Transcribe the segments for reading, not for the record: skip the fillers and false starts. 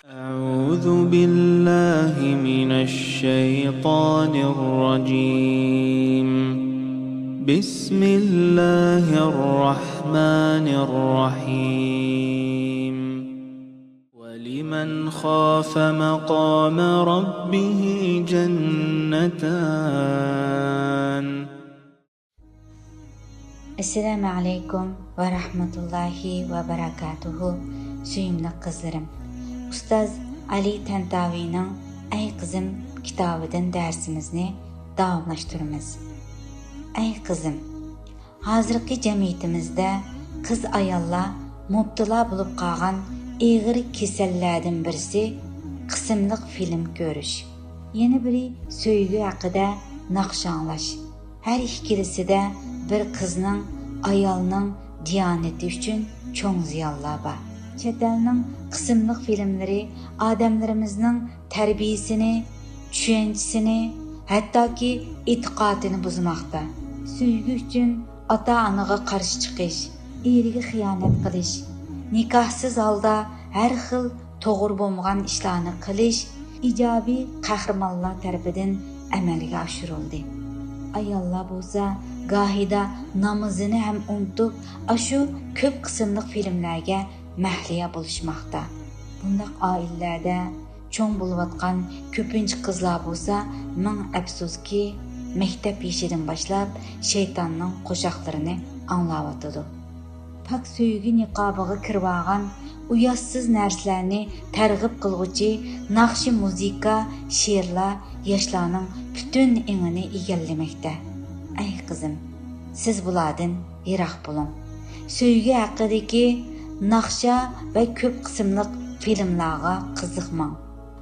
أعوذ بالله من الشيطان الرجيم. بسم الله الرحمن الرحيم. ولمن خاف مقام ربه جنتان. Esselamu Aleyküm ve Rahmetullahi ve Berekatuhu. Suyumlu qizlarim, Ustoz Ali Tantaviyning Ey qizim kitobidan darsimizni davomlashtiramiz. Ey qizim, hozirgi jamiyatimizda qiz ayollar mubtalo bo'lib qolgan ig'ir kasallardan birisi qismliq film ko'rish, yana biri so'ygi haqida naqsh anglash. Har ikkilisida bir qizning, ayolning diyonati uchun cho'ng ziyonlar bor. Chet elning qismliq filmlari odamlarimizning tarbiyasini, tushunchisini, hattoki e'tiqodini buzmoqda. Suygi uchun ota-onaga qarshi chiqish, eriga xiyonat qilish, nikohsiz holda har xil to'g'ri bo'lmagan ishlarni qilish ijobiy qahramonlar tarafidan amalga oshirildi. Ayollar bo'lsa gohida namozini ham unutib, ashu ko'p qismliq filmlarga mahliya bo'lishmoqda. Bundaq oilalarda cho'ng bo'layotgan ko'pincha qizlar bo'lsa, ming afsuski, maktab yoshidan boshlab shaytonning qo'shoqlarini anglayotidi. Pok suygi niqobiga kirib olgan uyatsiz narsalarni targ'ib qilg'uchi naqshi muzika, she'rlar yoshlarning butun ingini egallamoqda. Ey qizim, siz bulardan yiroq bo'ling. Suygi haqidagi naqsha va ko'p qismliq filmlarga qiziqmang.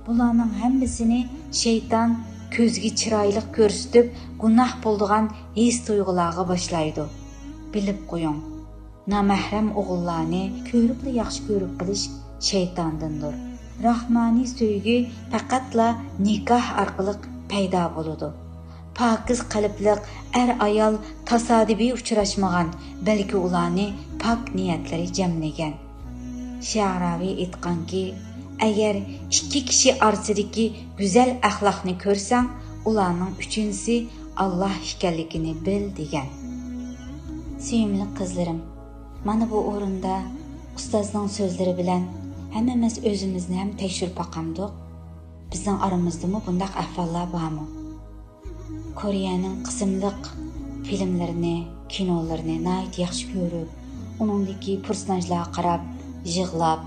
Bularning hammasini shayton ko'zga chiroyli ko'rsatib, gunoh bo'ladigan his tuyg'ularga boshlaydi. Bilib qo'ying, namahram o'g'illarni ko'ribla yaxshi ko'rib qilish shaytondindir. Rahmoniy suygi faqatla nikoh orqali paydo bo'ladi. Pokiz qalbliq er ayol tasodifiy uchrashmagan, balki ularni pok niyatlari jamlagan. Sha'raviy aytganki, agar ikki kishi orasidagi go'zal axloqni ko'rsang, ularning uchinchisi Alloh ekanligini bil degan. Sevimli qizlarim, mana bu o'rinda ustozning so'zlari bilan hammamiz o'zimizni ham tekshirib boqamdiq. Bizning oramizdami bundaq ahvollar bormi? Koreyaning qismliq filmlarini, kinolarini nihoyat yaxshi ko'rib, uningdagi personajlarga qarab yig'lab,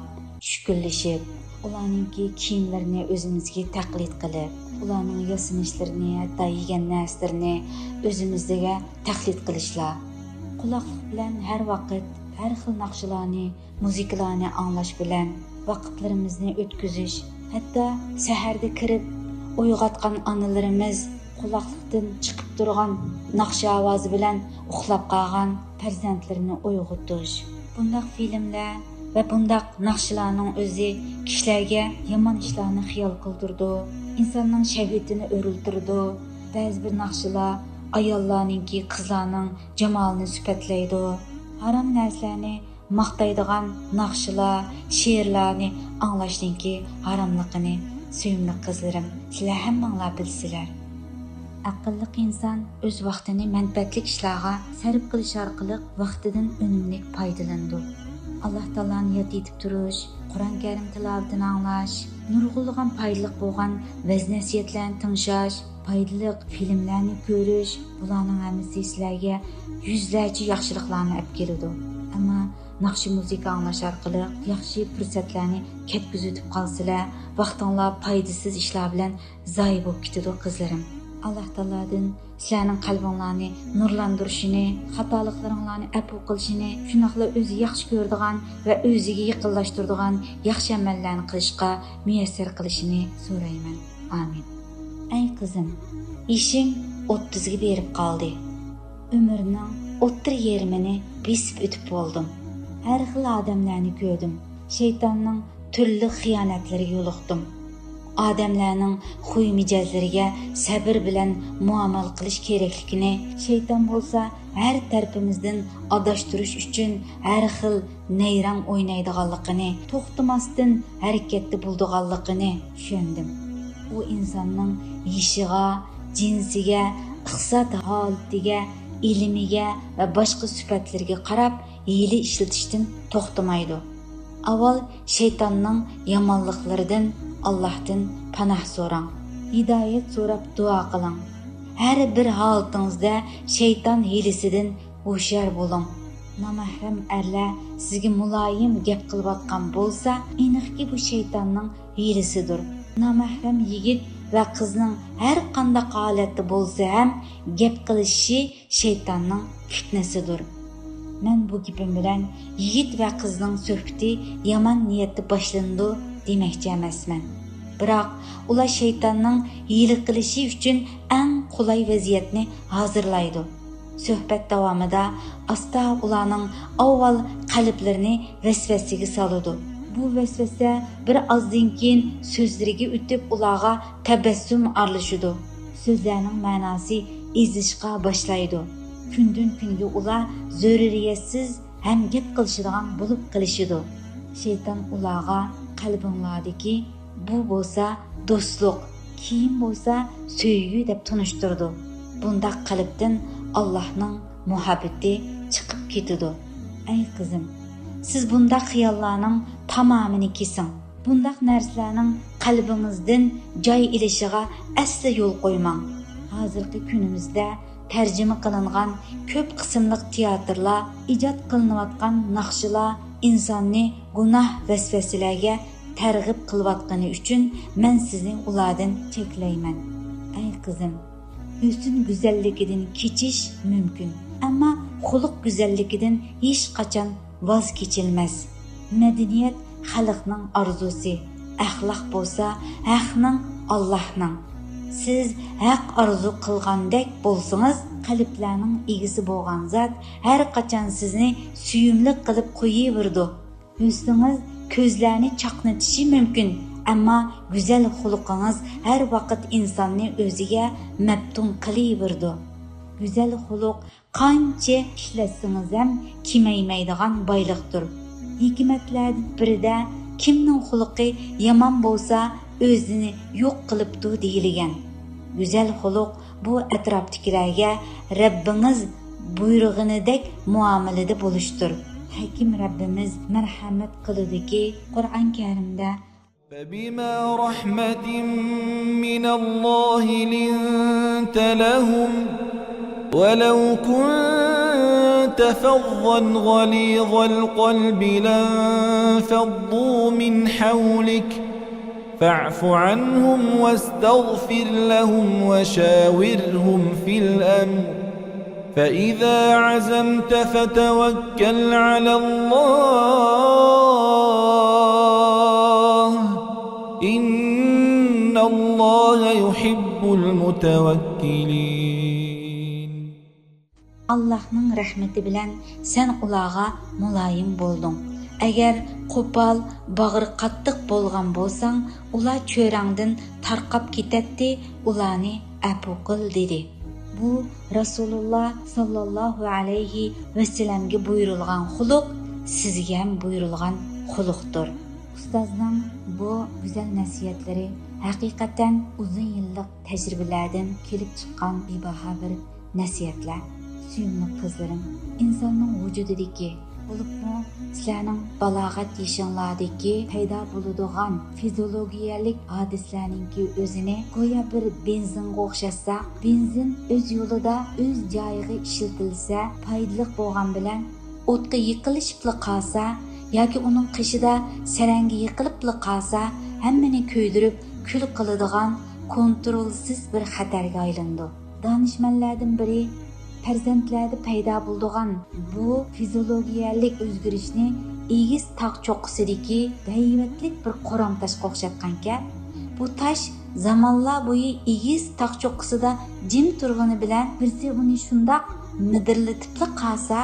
tushkunlashib, ularninki kiyimlarini o'zimizga taqlid qilib, ularning yasanishlarini, hatto yegan narsalarini o'zimizga taqlid qilishlar. Quloqliq bilan har vaqt har xil naqshlarni, muzikalarni anglash bilan vaqtlarimizni o'tkazish, hatto saharda kirib uyg'otgan onalarimiz quloqliqdan chiqib turgan naqsha ovozi bilan uxlab qolgan farzandlarini uyg'otish. Bundaq filmlar va bundaq naqshlarning o'zi kishilarga yomon ishlarni xiyol qildirdi, insonning shahvatini o'riltirdi. Ba'zi bir naqshlar ayollarninki, qizlarning jamolini sifatlaydi. Harom narsalarni maqtaydigan naqshlar, she'rlarni anglashningki haromligini sevimli qizlarim, sizlar hammanglar bilsizlar. Aqlli inson o'z vaqtini manfaatli ishlarga sarf qilish orqali vaqtidan unumli foydalanadi. Alloh taoloni yod etib turish, Qur'on Karim tilovatini anglash, nurg'unlagan foydali bo'lgan vaz nasihatlarni tinglash, foydali filmlarni ko'rish, bularning hammasi sizlarga yuzlarcha yaxshiliklarni olib keladi. Ammo naqshi muzika anglash orqali yaxshi fursatlarni ketkazib qolsalar, vaqtinglar foydasiz ishlar bilan zoyi bo'lib ketadi qizlarim. Alloh taolodan sizlarning qalbinglarni nurlantirishini, xatoliklaringlarni afv qilishini, shundoqla o'zi yaxshi ko'radigan va o'ziga yaqinlashtiradigan yaxshi amallarni qilishga muyassar qilishini so'rayman. Amin. Ey qizim, ishing 30ga berib qoldi. Umrning 30,5-ini besib o'tib bo'ldim. Har xil odamlarni ko'rdim. Shaytonning turli xiyonatlariga yo'liqdim. Odamlarning xuy mijozlariga sabr bilan muomala qilish kerakligini, shayton bo'lsa har tarafimizdan adashtirish uchun har xil nayrang o'ynaydiganligini, to'xtamasdan harakatda bo'ldiganligini tushundim. U insonning yoshiga, jinsiga, iqtisod holatiga, ilmiga va boshqa sifatlarga qarab hiyla ishlatishdan to'xtamaydi. Avval shaytonning yomonliklaridan Allohdan panoh so'rang, hidoyat so'rab duo qiling. Har bir holatingizda shayton hiylasidan hushyor bo'ling. Nomahram erlar sizga muloyim gap qilayotgan bo'lsa, aniqki bu shaytonning hiylasidir. Nomahram yigit va qizning har qanday holatda bo'lsa ham gap qilishi shaytonning fitnasidir. Men bu gapim bilan yigit va qizning suhbati yomon niyatda boshlandi demoqchi emasman. Biroq ular shaytonning hiyla qilishi uchun eng qulay vaziyatni hozirlaydi. Suhbat davomida asta ularning avval qalblarini vasvasaga soladi. Bu vasvasa bir ozdan keyin so'zlariga o'tib ularga tabassum aralashadi. So'zlarning ma'nosi ezishga boshlaydi. Kundan kunga ular zaruriyatsiz ham gap qilishadigan bo'lib qilishadi. Shayton ularga qalbinglardagi bu bo'lsa do'stlik, keyin bo'lsa sevgi deb tunishtirdi. Bundaq qalbdan Allohning muhabbati chiqib ketadi. Ey qizim, siz bundaq xiyollarning tamomini kesing. Bundaq narsalarning qalbingizdan joy ilishiga asli yo'l qo'ymang. Hozirgi kunimizda tarjima qilingan ko'p qismliq teatrlar, ijod qilinayotgan naqshlar insonni gunoh vasvasalarga targ'ib qilayotgani uchun men sizni ulardan cheklayman. Ey qizim, husn go'zalligidan kechish mumkin, ammo xulq go'zalligidan hech qachon voz kechilmas. Madaniyat xalqning orzusi, axloq bo'lsa haqning, Allohning. Siz haq orzu qilgandek bo'lsangiz, qalblarning egisi bo'lgan zot har qachon sizni suyumli qilib qo'yaverdi. Husningiz ko'zlarni chaqnatishi mumkin, ammo go'zal xulqingiz har vaqt insonni o'ziga maftun qilaverdi. Go'zal xulq qancha ishlatsangiz ham kamaymaydigan boyliqdir. Hikmatlardan birida kimning xulqi yomon bo'lsa o'zini yo'q qilibdi deyilgan. Go'zal xulq bu atrofdagilarga Rabbingiz buyrug'inidek muomalada bo'lishdir. Hakim Rabbimiz marhamat qiludiki, Qur'on Karimda فبما رحمة من الله لنت لهم ولو كنت فظا غليظ القلب لانفضوا من حولك فاعف عنهم واستغفر لهم وشاورهم في الأمر فإذا عزمت فتوكل على الله إن الله يحب المتوكلين. Allohning rahmati bilan sen ularga muloyim bo'lding. Agar qo'pol, bag'ri qattiq bo'lgan bo'lsang, ular cho'rangdan tarqab ketadi, ularni afu qil dedi. Bu Rasululloh sallallohu alayhi vasallamga buyurilgan xuluq, sizga ham buyurilgan xuluqdir. Ustozning bu go'zal nasihatlari haqiqatan uzun yillik tajribalardan kelib chiqqan bebaho bir nasihatlar. Suyumli qizlarim, insonning vujudidagi, bo'libmi sizlarning balog'at yeshinglardagi paydo bo'ladigan fiziologiyalik hodisalarninki o'zini go'yo bir benzinga o'xshatsa, benzin o'z yo'lida o'z joyiga ishlatilsa foydali bo'lgan bilan o'tga yiqilishibla qolsa yoki uning qishida sarangga yiqilibla qolsa, hammani kuydirib kul qiladigan kontrolsiz bir xatarga aylandi. Donishmandlardan biri farzandlarda paydo bo'ladigan bu fiziologiyalik o'zgarishni egiz tog' cho'qqisidagi dayvatlik bir qoram toshga o'xshatganka, bu tosh zamonlar bo'yi egiz tog' cho'qqisida jim turg'ini bilan birsi uni shundoq midirlatibla qolsa,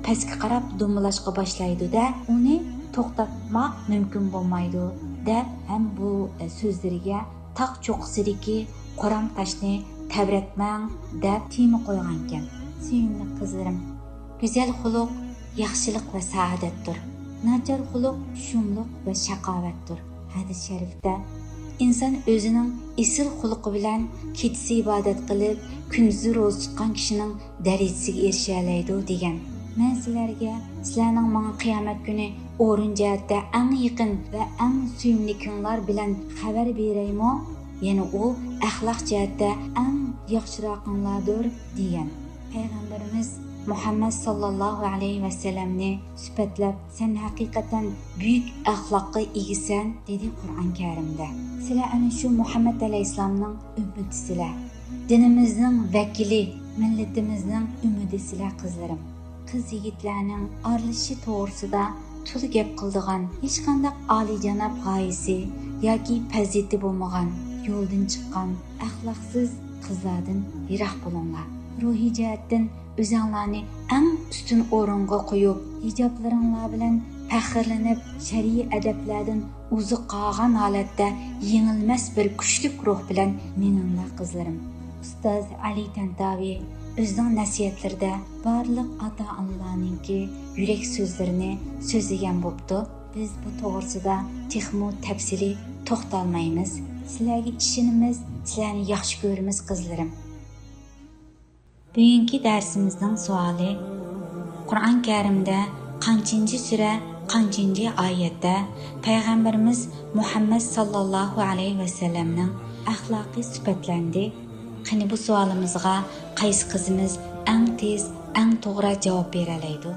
pastga qarab dumalashga boshlaydi-da, uni to'xtatmoq mumkin bo'lmaydi deb ham bu so'zlariga تاغ چوققىسىدىكى قورام تاشنى تەۋرەتمەڭ دەپ تېما قويغانىكەن. سۆيۈملۈك قىزلىرىم، گۈزەل خۇلق ياخشىلىق ۋە سائادەتتۇر. ناچار خۇلق شۇملۇق ۋە شاقاۋەتتۇر. ھەدىس شەرىفتە ئىنسان ئۆزىنىڭ ئېسىل خۇلقى بىلەن كېچىسى ئىبادەت قىلىپ، كۈندۈزى روزا تۇتقان كىشىنىڭ دەرىجىسىگە ئېرىشەلەيدۇ دېگەن. مەن سىلەرگە سىلەرنىڭ ماڭا قىيامەت كۈنى ئورۇن جەھەتتە ئەڭ يېقىن ۋە ئەڭ سۆيۈملۈكىڭلار بىلەن خەۋەر بېرەيمۇ؟ يەنى ئۇ ئەخلاق جەھەتتە ئەڭ ياخشىراقىڭلاردۇر دېگەن. پەيغەمبىرىمىز مۇھەممەد ساللاللاھۇ ئەلەيھى ۋەسەللەمنى سۈپەتلەپ، سەن ھەقىقەتەن بۈيۈك ئەخلاققا ئىگىسەن، دېدى قۇرئان كەرىمدە. سىلەر ئەنە شۇ مۇھەممەد ئەلەيھىسسالامنىڭ ئۈممىتى سىلەر. دىنىمىزنىڭ ۋەكىلى، مىللىتىمىزنىڭ ئۈمىدى سىلەر قىزلىرىم. قىز يىگىتلەرنىڭ ئارىلىشىشى توغرىسىدا تولا گەپ قىلىدىغان، ھېچقانداق ئالىيجاناب غايىسى ياكى پەزىلىتى بولمىغان، يولدىن چىققان ئەخلاقسىز قىزلاردىن يىراق بولۇڭلار. روھىي جەھەتتىن ئۆزۈڭلارنى ئەڭ ئۈستۈن ئورۇنغا قويۇپ، ھىجابلىرىڭلار بىلەن پەخىرلىنىپ، شەرئىي ئەدەپلەردىن ئۇزۇق قالغان ھالەتتە يېڭىلمەس بىر كۈچلۈك روھ بىلەن مېڭىڭلار قىزلىرىم. ئۇستاز ئەلى تەنتاۋى ئۆزىنىڭ نەسىھەتلىرىدە بارلىق ئاتا ئانىلارنىڭكى يۈرەك سۆزلىرىنى سۆزلىگەن بوپتۇ. بىز بۇ توغرىسىدا تېخىمۇ تەپسىلىي توختالمايمىز. سىلەرگە ئىشىنىمىز، سىلەرنى ياخشى كۆرىمىز قىزلىرىم. بۈگۈنكى دەرسىمىزنىڭ سوئالى: قۇرئان كەرىمدە قانچىنچى سۈرە، قانچىنچى ئايەتتە پەيغەمبىرىمىز مۇھەممەد ساللاللاھۇ ئەلەيھى ۋەسەللەمنىڭ ئەخلاقى سۈپەتلەندى؟ قېنى بۇ سوئالىمىزغا قايسى قىزىمىز ئەڭ تېز، ئەڭ توغرا جاۋاب بېرەلەيدۇ؟